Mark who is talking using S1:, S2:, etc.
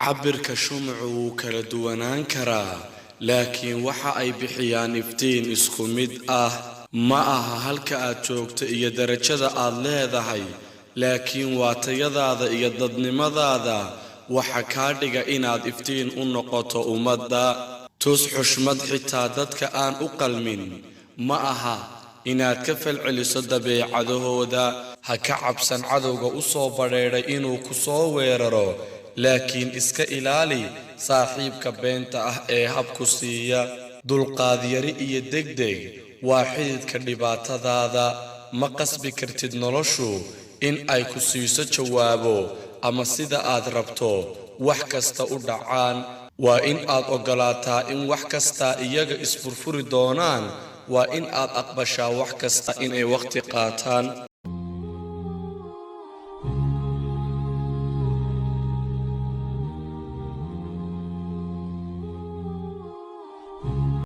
S1: Cabbirka shumacu wuu kala duwanaan karaa, laakiin waxa ay bixiyaan iftiin isku mid ah. Ma aha halka aad joogto iyo darajada aad leedahay, laakiin waa tayadaada iyo dadnimadaada waxa kaa dhiga inaad iftiin u noqoto ummadda. Tus xushmad xitaa dadka aan u qalmin. Ma aha inaad ka falceliso dabeecadahooda. Ha ka cabsan cadowga u soo badheedhay inuu ku soo weeraro, laakiin iska ilaali saaxiibka beenta ah ee habku siiya. Dulqaadyari iyo degdeg waa xididka dhibaatadaada. Ma qasbi kartid noloshu in ay ku siiso jawaabo ama sida aad rabto wax kasta u dhacaan. Waa in aad oggolaataa in wax kastaa iyaga isfurfuri doonaan. Waa in aad aqbashaa wax kasta inay wakhti qaataan.